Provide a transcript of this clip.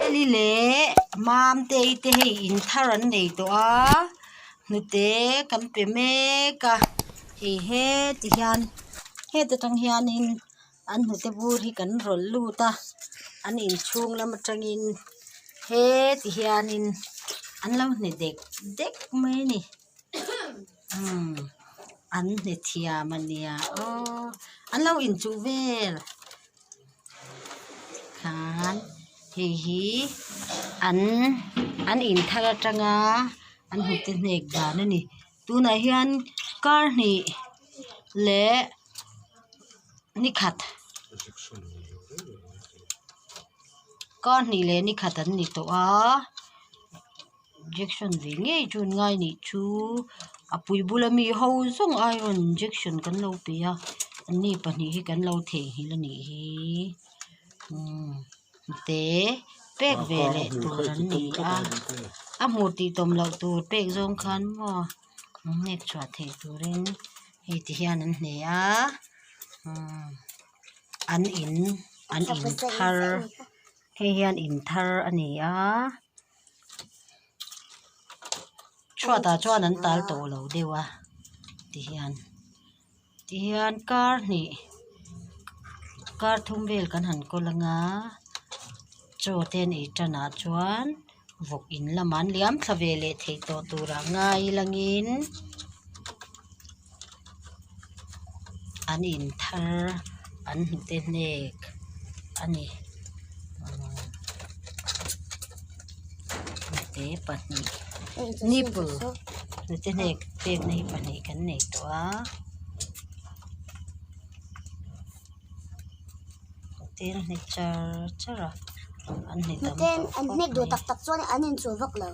Feli leh Mamtei te hei in thar an nei tawh a hnute kan pe mek a hei heti hian heta tang hianin an hnute bur hi kan rawlh lut a an inchhung lam atangin heti hianin an lo hne dek dek mai a ni umm an hne thiam a nia aw an lo inchuh vel. Khan hei hi an an in thar atanga an hnute hnek dan a ni tunah hian kar hnih leh ni khat kar hnih leh ni khat an ni tawh a injection ve ngei chu an ngai nih chu a pui bula mi ho zawng aiin injection kan lo pe a anni pahnih hi kan lo theihnghilh a nih hi umm te pek ve leh tur an ni a a hmu tih tawm loh tur pek zawng khan maw an hnek chhuah theih turin hei ti hian an hne a umm an in an in thar hei hian in thar a ni a. Chhuatah chuan an tal tawh lo deuh a tihian tihian kar hnih kar thum vel kan han kawl anga chaw te an ei tan ah chuan vawk in lamah an liam thla ve leh theih tawh turah ngai langin an in thar an hnute hnek a ni hnute pahnih nipple hnute hnek pekna hi pahnih kan nei tawh a hnute an hne char char a an hne tam hnute tawh an khawp hnek duh mai. tak tak chuan an inchul vak lo.